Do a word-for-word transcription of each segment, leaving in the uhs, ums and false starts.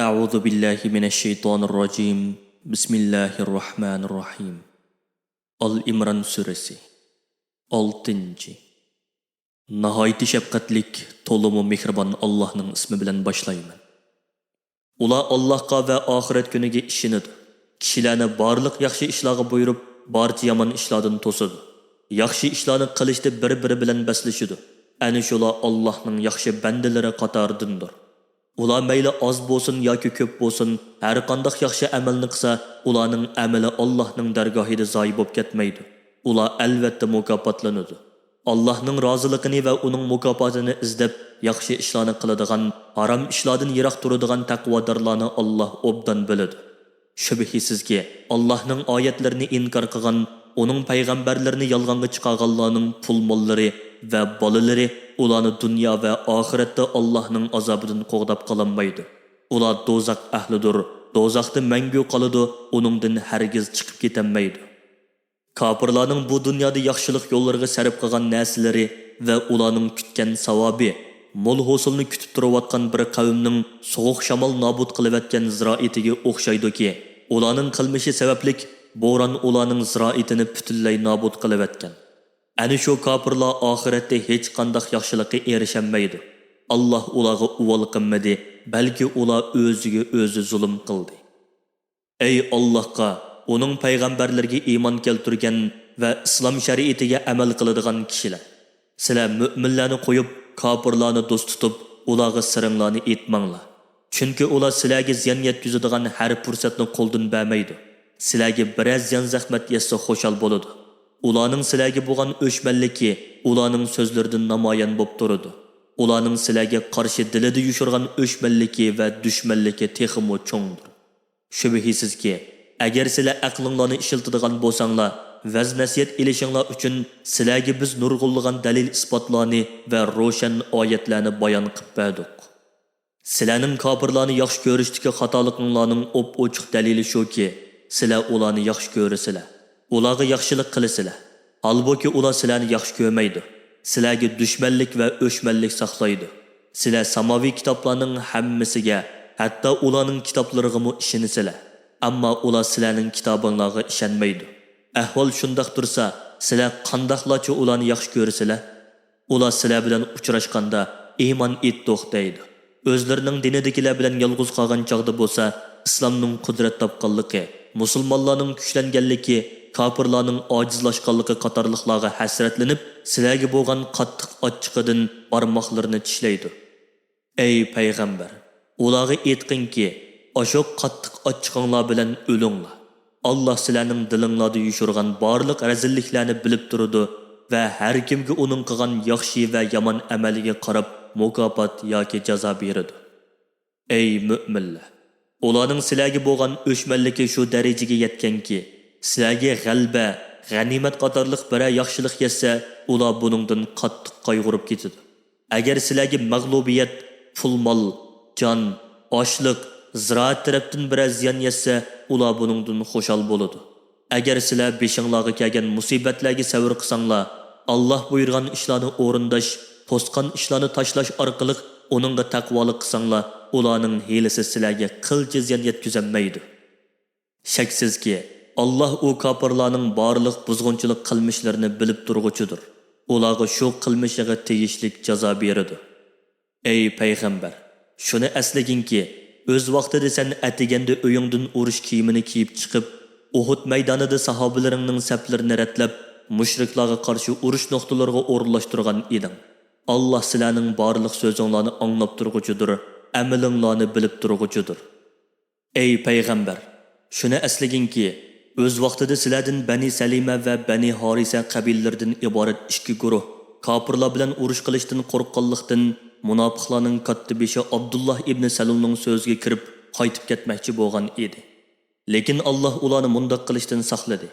أعوذ بالله من الشيطان الرجيم. بسم الله الرحمن الرحيم. ئال ئىمران سۈرىسى. ئالتىنچى. ناھايىتى شەپقەتلىك، تولىمۇ مېھرىبان ئاللاھنىڭ ئىسمى بىلەن باشلايمەن. ئۇلار ئاللاھقا ۋە ئاخىرەت كۈنىگە ئىشىنىدۇ. كىشىلەرنى بارلىق ياخشى ئىشلارغا بۇيرۇپ، بارچە يامان ئىشلاردىن توسىدۇ. ياخشى ئىشلارنى قىلىشتا بىر-بىرى بىلەن بەسلىشىدۇ. ئەنە شۇلار ئاللاھنىڭ ياخشى بەندىلىرى قاتارىدىندۇر. ئۇلار مەيلى ئاز بولسۇن ياكى كۆپ بولسۇن، ھەرقانداق ياخشى ئەمەلنى قىلسا، ئۇلارنىڭ ئەمىلى ئاللاھنىڭ دەرگاھىدا زايە بولۇپ كەتمەيدۇ. ئۇلار ئەلۋەتتە مۇكاپاتلىنىدۇ. ئاللاھنىڭ رازىلىقىنى ۋە ئۇنىڭ مۇكاپاتىنى ئىزدەپ، ياخشى ئىشلارنى قىلىدىغان، ھارام ئىشلاردىن يىراق تۇرىدىغان تەقۋادارلارنى ئاللاھ ئوبدان بىلىدۇ. شۈبھىسىزكى، ئاللاھنىڭ ئايەتلىرىنى ئىنكار قىلغان، ئۇنىڭ پەيغەمبەرلىرىنى يالغانغا چىقارغانلارنىڭ پۇل-ماللىرى ۋە بالىلىرى ئۇلارنى دۇنيا ۋە ئاخىرەتتە ئاللاھنىڭ ئازابىدىن قوغداپ قالالمايدۇ. ئۇلار دوزاخ ئەھلىدۇر، دوزاختا مەڭگۈ قالىدۇ، ئۇنىڭدىن ھەرگىز چىقىپ كېتەلمەيدۇ. كاپىرلارنىڭ بۇ دۇنيادا ياخشىلىق يوللىرىغا سەرپ قىلغان نەرسىلىرى ۋە ئۇلارنىڭ كۈتكەن ساۋابى، مول ھوسۇلنى كۈتۈپ تۇرۇۋاتقان بىر قەۋمنىڭ سوغۇق شامال نابۇت قىلىۋەتكەن زىرائىتىگە ئوخشايدۇكى، ئۇلارنىڭ قىلمىشى سەۋەبلىك بوران ئۇلارنىڭ زىرائىتىنى پۈتۈنلەي نابۇت قىلىۋەتكەن. ئەنە شۇ كاپىرلار ئاخىرەتتە ھېچقانداق ياخشىلىققا ئېرىشەلمەيدۇ. ئاللاھ ئۇلارغا ئۇۋال قىلمىدى، بەلكى ئۇلار ئۆزىگە ئۆزى زۇلۇم قىلدى. ئەي ئاللاھقا، ئۇنىڭ پەيغەمبەرلىرىگە ئىمان كەلتۈرگەن ۋە ئىسلام شەرىئىتىگە ئەمەل قىلىدىغان كىشىلەر! سىلەر مۆمىنلەرنى قويۇپ، كاپىرلارنى دوست تۇتۇپ، ئۇلارغا سىرىڭلارنى ئېيتماڭلار. چۈنكى ئۇلار سىلەرگە زىيان يەتكۈزىدىغان ھەر پۇرسەتنى قولدىن بەرمەيدۇ. سىلەرگە بىرەر زىيان-زەخمەت يەتسە خۇشال بولىدۇ. ئۇلارنىڭ سىلەرگە بولغان ئۆچمەنلىكى ئۇلارنىڭ سۆزلىرىدىن نامايان بوپ تۇرىدۇ. ئۇلارنىڭ سىلەرگە قارشى دىلىدا يوشۇرغان ئۆچمەنلىكى ۋە دۈشمەنلىكى تېخىمۇ چوڭدۇر. شۈبھىسىزكى، ئەگەر سىلەر ئەقلىڭلارنى ئىشلىتىدىغان بولساڭلار، ۋەز-نەسىھەت ئېلىشىڭلار ئۈچۈن سىلەرگە بىز نۇرغۇنلىغان دەلىل-ئىسپاتلارنى ۋە روشەن ئايەتلەرنى بايان قىلىپ بەردۇق. سىلەرنىڭ كاپىرلارنى ياخشى كۆرۈشتىكى خاتالىقىڭلارنىڭ ئوپئوچۇق دەلىلى شۇكى، سىلەر ئۇلارنى ياخشى كۆرىسىلەر، ئۇلارغا ياخشىلىق قىلىسىلەر. ھالبۇكى، ئۇلار سىلەرنى ياخشى كۆرمەيدۇ، سىلەرگە دۈشمەنلىك ۋە ئۆچمەنلىك ساقلايدۇ. سىلەر ساماۋىي كىتابلارنىڭ ھەممىسىگە، ھەتتا ئۇلارنىڭ كىتابلىرىغىمۇ ئىشىنىسىلەر. ئەمما ئۇلار سىلەرنىڭ كىتابىڭلارغا ئىشەنمەيدۇ. ئەھۋال شۇنداق تۇرسا، سىلەر قانداقلارچە ئۇلارنى ياخشى كۆرىسىلەر؟ ئۇلار سىلەر بىلەن ئۇچراشقاندا، «ئىمان ئېيتتۇق» دەيدۇ. ئۆزلىرىنىڭ دىنىدىكىلەر بىلەن يالغۇز قالغان چاغدا بولسا، ئىسلامنىڭ قۇدرەت تاپقانلىقى، مۇسۇلمانلارنىڭ كۈچلەنگەنلىكى، كاپىرلارنىڭ ئاجىزلاشقانلىقى قاتارلىقلارغا ھەسرەتلىنىپ، سىلەرگە بولغان قاتتىق ئاچچىقىدىن بارماقلىرىنى چىشلەيدۇ. ئەي پەيغەمبەر، ئۇلارغا ئېيتقىنكى، ئاشۇ قاتتىق ئاچچىقىڭلار بىلەن ئۆلۈڭلار. ئاللاھ سىلەرنىڭ دىلىڭلاردا يوشۇرغان بارلىق رەزىللىكلەرنى بىلىپ تۇرىدۇ ۋە ھەر كىمگە ئۇنىڭ قىلغان ياخشى ۋە يامان ئەمەلىگە قاراپ مۇكاپات ياكى جازا بېرىدۇ. ئەي مۆمىنلەر! ئۇلارنىڭ سىلەرگە بولغان ئۆچمەنلىكى شۇ دەرىجىگە يەتكەنكى، سىلەرگە غەلىبە، غەنىيمەت قاتارلىق بىرەر ياخشىلىق يەتسە، ئۇلار بۇنىڭدىن قاتتىق قايغۇرۇپ كېتىدۇ. ئەگەر سىلەرگە مەغلۇبىيەت، پۇل-مال، جان، ئاشلىق، زىرائەت تەرەپتىن بىرەر زىيان يەتسە، ئۇلار بۇنىڭدىن خۇشال بولىدۇ. ئەگەر سىلەر بېشىڭلارغا كەلگەن مۇسىبەتلەرگە سەۋر قىلساڭلار، ئاللاھ بۇيرۇغان ئىشلارنى ئورۇنداش، توسقان ئىشلارنى تاشلاش ئارقىلىق ئۇنىڭغا تەقۋالىق قىلساڭلار، ئۇلارنىڭ ھىيلىسى سىلەرگە قىلچە زىيان يەتكۈزەلمەيدۇ. شەكسىزكى، ئاللاھ ئۇ كاپىرلارنىڭ بارلىق بۇزغۇنچىلىق قىلمىشلىرىنى بىلىپ تۇرغۇچىدۇر. ئۇلارغا شۇ قىلمىشىغا تېگىشلىك جازا بېرىدۇ. ئەي پەيغەمبەر! شۇنى ئەسلىگىنكى، ئۆز ۋاقتىدا سەن ئەتىگەندە ئۆيۈڭدىن ئۇرۇش كىيىمىنى كىيىپ چىقىپ، ئۇھۇد مەيدانىدا ساھابىلىرىڭنىڭ سەپلىرىنى رەتلەپ، مۇشرىكلارغا قارشى ئۇرۇش نۇقتىلىرىغا ئورۇنلاشتۇرغان ئىدىڭ. ئاللاھ سىلەرنىڭ بارلىق سۆزۈڭلارنى ئاڭلاپ تۇرغۇچىدۇر، ئەمىلىڭلارنى بىلىپ تۇرغۇچىدۇر. ئەي پەيغەمبەر! شۇنى ئەسلىگىنكى، ئۆز ۋاقتىدا سىلەردىن بەنى سەلىمە ۋە بەنى ھارىسە قەبىلىلىرىدىن ئىبارەت ئىككى گۇرۇھ كاپىرلار بىلەن ئۇرۇش قىلىشتىن قورققانلىقتىن، مۇناپىقلارنىڭ كاتتىبېشى ئابدۇللاھ ئىبنى سەلۇلنىڭ سۆزىگە كىرىپ، قايتىپ كەتمەكچى بولغان ئىدى. لېكىن ئاللاھ ئۇلارنى مۇنداق قىلىشتىن ساقلىدى.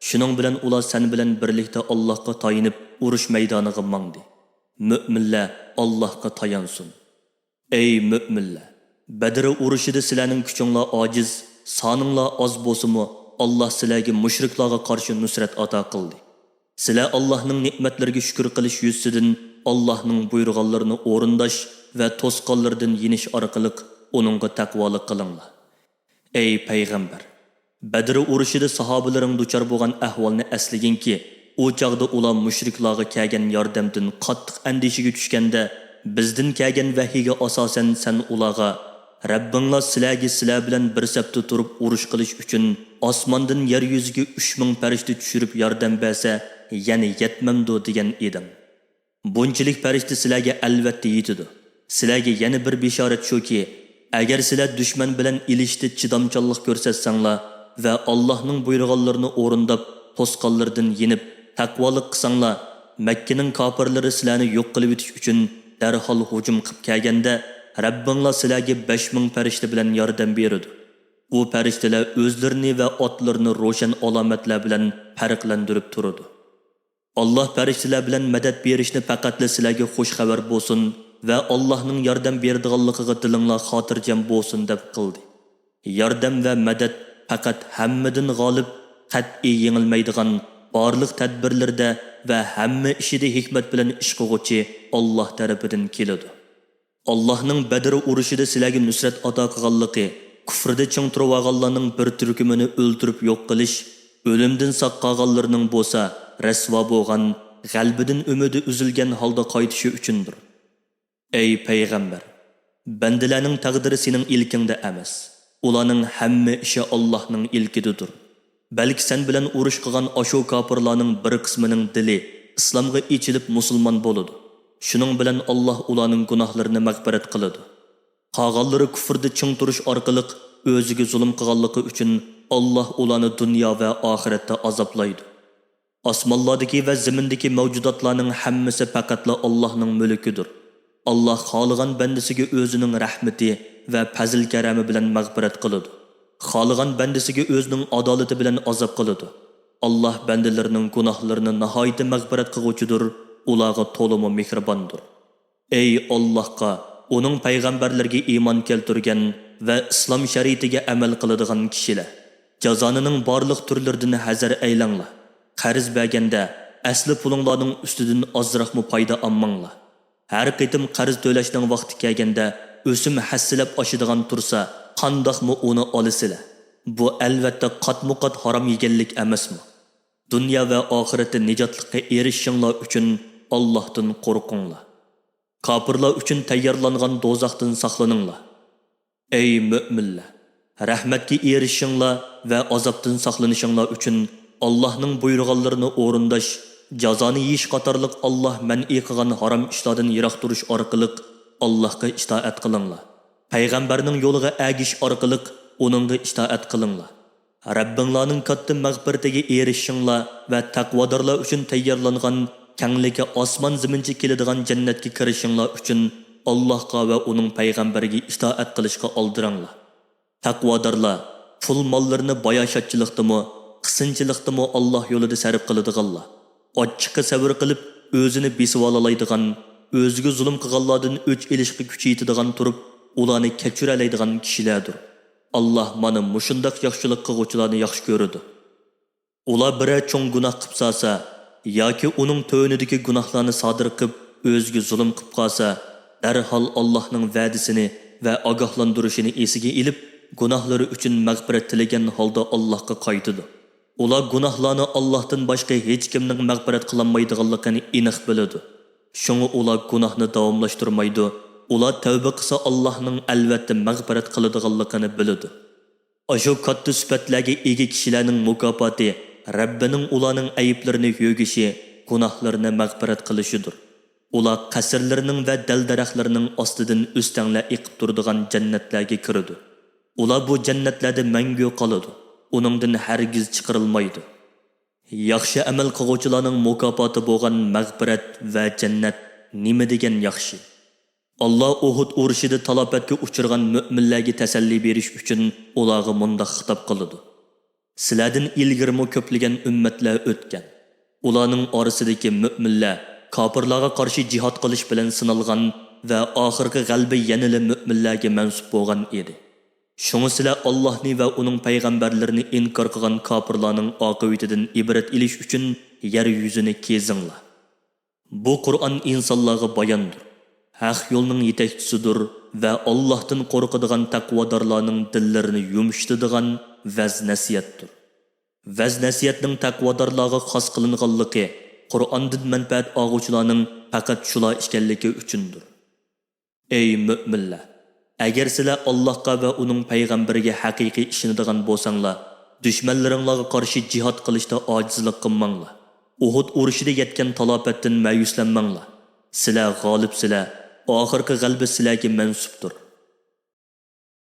شۇنىڭ بىلەن ئۇلار سەن بىلەن بىرلىكتە ئاللاھقا تايىنىپ، ئۇرۇش مەيدانىغا ماڭدى. مۆمىنلەر ئاللاھقا تايانسۇن. ئەي مۆمىنلەر! بەدر ئۇرۇشىدا سىلەرنىڭ كۈچۈڭلار ئاجىز، سانىڭلار ئاز بولسىمۇ، ئاللاھ سىلەرگە مۇشرىكلارغا قارشى نۇسرەت ئاتا قىلدى. سىلەر ئاللاھنىڭ نېمەتلىرىگە شۈكۈر قىلىش يۈزىسىدىن ئاللاھنىڭ بۇيرۇغانلىرىنى ئورۇنداش ۋە توسقانلىرىدىن يېنىش ئارقىلىق ئۇنىڭغا تەقۋالىق قىلىڭلار. ئەي پەيغەمبەر! بەدر ئۇرۇشىدا ساھابىلىرىڭ دۇچار بولغان ئەھۋالنى ئەسلىگىنكى، ئۇ چاغدا ئۇلار مۇشرىكلارغا كەلگەن ياردەمدىن قاتتىق ئەندىشىگە چۈشكەندە، بىزدىن كەلگەن ۋەھىيگە ئاساسەن سەن ئۇلارغا، رەببىڭلار سىلەرگە سىلەر بىلەن بىر سەپتە تۇرۇپ ئۇرۇش قىلىش ئۈچۈن ئاسماندىن يەر يۈزىگە ئۈچ مىڭ پەرىشتە چۈشۈرۈپ ياردەم بەرسە، يەنە يەتمەمدۇ دېگەن ئىدىڭ. بۇنچىلىك پەرىشتە سىلەرگە ئەلۋەتتە يېتىدۇ. سىلەرگە يەنە بىر بېشارەت شۇكى، ئەگەر سىلەر دۈشمەن بىلەن ئېلىشىشتا چىدامچانلىق كۆرسەتسەڭلار ۋە ئاللاھنىڭ بۇيرۇغانلىرىنى ئورۇنداپ، توسقانلىرىدىن يېنىپ، تەقۋالىق قىلساڭلار، مەككىنىڭ كاپىرلىرى سىلەرنى يوق قىلىۋېتىش ئۈچۈن دەرھال ھۇجۇم قىلىپ كەلگەندە، رەببىڭلار سىلەرگە بەش مىڭ پەرىشتە بىلەن ياردەم بېرىدۇ. ئۇ پەرىشتىلەر ئۆزلىرىنى ۋە ئاتلىرىنى روشەن ئالامەتلەر بىلەن پەرقلەندۈرۈپ تۇرىدۇ. ئاللاھ پەرىشتىلەر بىلەن مەدەت بېرىشنى پەقەتلا سىلەرگە خۇش خەۋەر بولسۇن ۋە ئاللاھنىڭ ياردەم بېرىدىغانلىقىغا دىلىڭلار خاتىرجەم بولسۇن دەپ قىلدى. ياردەم ۋە مەدەت پەقەت ھەممىدىن غالىب، قەتئىي يېڭىلمەيدىغان، بارلىق تەدبىرلىرىدە ۋە ھەممە ئىشىدا ھېكمەت بىلەن ئىش قىلغۇچى ئاللاھ تەرىپىدىن كېلىدۇ. ئاللاھنىڭ بەدر ئۇرۇشىدا سىلەرگە نۇسرەت ئاتا قىلغانلىقى، كۇفرىدە چىڭ تۇرۇۋالغانلارنىڭ بىر تۈركۈمىنى ئۆلتۈرۈپ يوق قىلىش، ئۆلۈمدىن ساق قالغانلىرىنىڭ بولسا رەسۋا بولغان، غەلىبىدىن ئۈمىدى ئۈزۈلگەن ھالدا قايتىشى ئۈچۈندۇر. ئەي پەيغەمبەر! بەندىلەرنىڭ تەقدىرى سېنىڭ ئىلكىڭدە ئەمەس. ئۇلارنىڭ ھەممە ئىشى ئاللاھنىڭ ئىلكىدىدۇر. بەلكى سەن بىلەن ئۇرۇش قىلغان ئاشۇ كاپىرلارنىڭ بىر قىسمىنىڭ دىلى ئىسلامغا ئېچىلىپ مۇسۇلمان بولىدۇ. شۇنىڭ بىلەن ئاللاھ ئۇلارنىڭ گۇناھلىرىنى مەغپىرەت قىلىدۇ. قالغانلىرى كۇفردا چىڭ تۇرۇش ئارقىلىق ئۆزىگە زۇلۇم قىلغانلىقى ئۈچۈن ئاللاھ ئۇلارنى دۇنيا ۋە ئاخىرەتتە ئازابلايدۇ. ئاسمانلاردىكى ۋە زېمىندىكى مەۋجۇداتلارنىڭ ھەممىسى پەقەتلا ئاللاھنىڭ مۈلكىدۇر. ئاللاھ خالىغان بەندىسىگە ئۆزىنىڭ رەھمىتى ۋە پەزىل-كەرەمى بىلەن مەغپىرەت قىلىدۇ. خالىغان بەندىسىگە ئۆزىنىڭ ئادالىتى بىلەن ئازاب قىلىدۇ. ئاللاھ بەندىلىرىنىڭ گۇناھلىرىنى ناھايىتى مەغپىرەت قىلغۇچىدۇر، ئۇلارغا تولىمۇ مېھرىباندۇر. ئەي ئاللاھقا، ئۇنىڭ پەيغەمبەرلىرىگە ئىمان كەلتۈرگەن ۋە ئىسلام شەرىئىتىگە ئەمەل قىلىدىغان كىشىلەر! جازانىنىڭ بارلىق تۈرلىرىدىن ھەزەر ئەيلەڭلار. قەرز بەرگەندە، ئەسلى پۇلۇڭلارنىڭ ئۈستىدىن ئازراقمۇ پايدا ئالماڭلار. ھەر قېتىم قەرز تۆلەشنىڭ ۋاقتى كەلگەندە، ئۆسۈم ھەسسىلەپ ئاشىدىغان تۇرسا، قانداقمۇ ئۇنى ئالىسىلەر؟ بۇ ئەلۋەتتە قاتمۇ قات ھارام يېگەنلىك ئەمەسمۇ؟ دۇنيا ۋە ئاخىرەتتە نىجاتلىققا ئېرىشىشىڭلار ئۈچۈن ئاللاھتىن قورقۇڭلار. كاپىرلار ئۈچۈن تەييارلانغان دوزاختىن ساقلىنىڭلار. ئەي مۆمىنلەر! رەھمەتكە ئېرىشىشىڭلار ۋە ئازابتىن ساقلىنىشىڭلار ئۈچۈن ئاللاھنىڭ بۇيرۇغانلىرىنى ئورۇنداش، جازانى يېيىش قاتارلىق ئاللاھ مەنئى قىلغان ھارام ئىشلاردىن يىراق تۇرۇش ئارقىلىق ئاللاھقا ئىتائەت قىلىڭلار. پەيغەمبەرنىڭ يولىغا ئەگىشىش ئارقىلىق ئۇنىڭغا ئىتائەت قىلىڭلار. رەببىڭلارنىڭ كاتتا مەغپىرىتىگە ئېرىشىشىڭلار ۋە تەقۋادارلار ئۈچۈن تەييارلانغان كەڭلىكى ئاسمان زېمىنچە كېلىدىغان جەننەتكە كىرىشىڭلار ئۈچۈن ئاللاھقا ۋە ئۇنىڭ پەيغەمبىرىگە ئىتائەت قىلىشقا ئالدىراڭلار. تەقۋادارلار پۇل-ماللىرىنى باياشاتچىلىقتىمۇ، قىسىنچىلىقتىمۇ ئاللاھ يولىدا سەرپ قىلىدىغانلار. ئاچچىققا سەۋر قىلىپ، ئۆزىنى بېسىۋالالايدىغان، ئۆزىگە زۇلۇم قىلغانلاردىن ئۆچ ئېلىشقا كۈچىيىتىدىغان تۇرۇپ، ئۇلارنى كەچۈرەلەيدىغان كىشىلەردۇر. ئاللاھ مانا مۇشۇنداق ياخشىلىق قىلغۇچىلارنى ياخشى كۆرىدۇ. ئۇلار بىرەر چوڭ گۇناھ قىپسالسا ياكى ئۇنىڭ تۆۋىنىدىكى گۇناھلارنى سادىر قىپ، ئۆزىگە زۇلۇم قىپ قالسا، دەرھال ئاللاھنىڭ ۋەدىسىنى ۋە ئاگاھلاندۇرۇشىنى ئېسىگە ئېلىپ، گۇناھلىرى ئۈچۈن مەغپىرەت تىلىگەن ھالدا ئاللاھقا قايتىدۇ. ئۇلار گۇناھلارنى ئاللاھتىن باشقا ھېچكىمنىڭ مەغپىرەت قىلالمايدىغانلىقىنى ئېنىق بىلىدۇ. شۇڭا ئۇلار گۇناھنى داۋاملاشتۇرمايدۇ. ئۇلار تەۋبە قىلسا، ئاللاھنىڭ ئەلۋەتتە مەغپىرەت قىلىدىغانلىقىنى بىلىدۇ. ئاشۇ كاتتا سۈپەتلەرگە ئىگە كىشىلەرنىڭ مۇكاپاتى رەببىنىڭ ئۇلارنىڭ ئەيىبلىرىنى يۆگىشى، گۇناھلىرىنى مەغپىرەت قىلىشىدۇر. ئۇلار قەسىرلىرىنىڭ ۋە دەل-دەرەخلىرىنىڭ ئاستىدىن ئۆستەڭلەر ئېقىپ تۇرىدىغان جەننەتلەرگە كىرىدۇ. ئۇلار بۇ جەننەتلەردە مەڭگۈ قالىدۇ، ئۇنىڭدىن ھەرگىز چىقىرىلمايدۇ. ياخشى ئەمەل قىلغۇچىلارنىڭ مۇكاپاتى بولغان مەغپىرەت ۋە جەننەت نېمە دېگەن ياخشى! ئاللاھ ئۇھۇد ئۇرۇشىدا تالاپەتكە ئۇچرىغان مۆمىنلەرگە تەسەللى بېرىش ئۈچۈن ئۇلارغا مۇنداق خىتاب قىلىدۇ: سىلەردىن ئىلگىرىمۇ كۆپلىگەن ئۈممەتلەر ئۆتكەن. ئۇلارنىڭ ئارىسىدىكى مۆمىنلەر كاپىرلارغا قارشى جىھاد قىلىش بىلەن سىنالغان ۋە ئاخىرقى غەلىبە يەنىلا مۆمىنلەرگە مەنسۇپ بولغان ئىدى. شۇڭا سىلەر ئاللاھنى ۋە ئۇنىڭ پەيغەمبەرلىرىنى ئىنكار قىلغان كاپىرلارنىڭ ئاقىۋىتىدىن ئىبرەت ئېلىش ئۈچۈن يەر يۈزىنى كېزىڭلار. بۇ قۇرئان ئىنسانلارغا باياندۇر. ھەق يولنىڭ يېتەكچىسىدۇر ۋە ئاللاھتىن قورقىدىغان تەقۋادارلارنىڭ دىللىرىنى يۇمشىتىدىغان ۋەز-نەسىھەتتۇر. ۋەز-نەسىھەتنىڭ تەقۋادارلارغا خاس قىلىنغانلىقى قۇرئاندىن مەنپەئەت ئالغۇچىلارنىڭ پەقەت شۇلار ئىكەنلىكى ئۈچۈندۇر. ئەي مۆمىنلەر! ئەگەر سىلەر ئاللاھقا ۋە ئۇنىڭ پەيغەمبىرىگە ھەقىقىي ئىشىنىدىغان بولساڭلار، دۈشمەنلىرىڭلارغا قارشى جىھاد قىلىشتا ئاجىزلىق قىلماڭلار. ئۇھۇد ئۇرۇشىدا يەتكەن تالاپەتتىن مەيۈسلەنمەڭلار. سىلەر غالىبسىلەر، ئاخىرقى غەلىبە سىلەرگە مەنسۇپتۇر.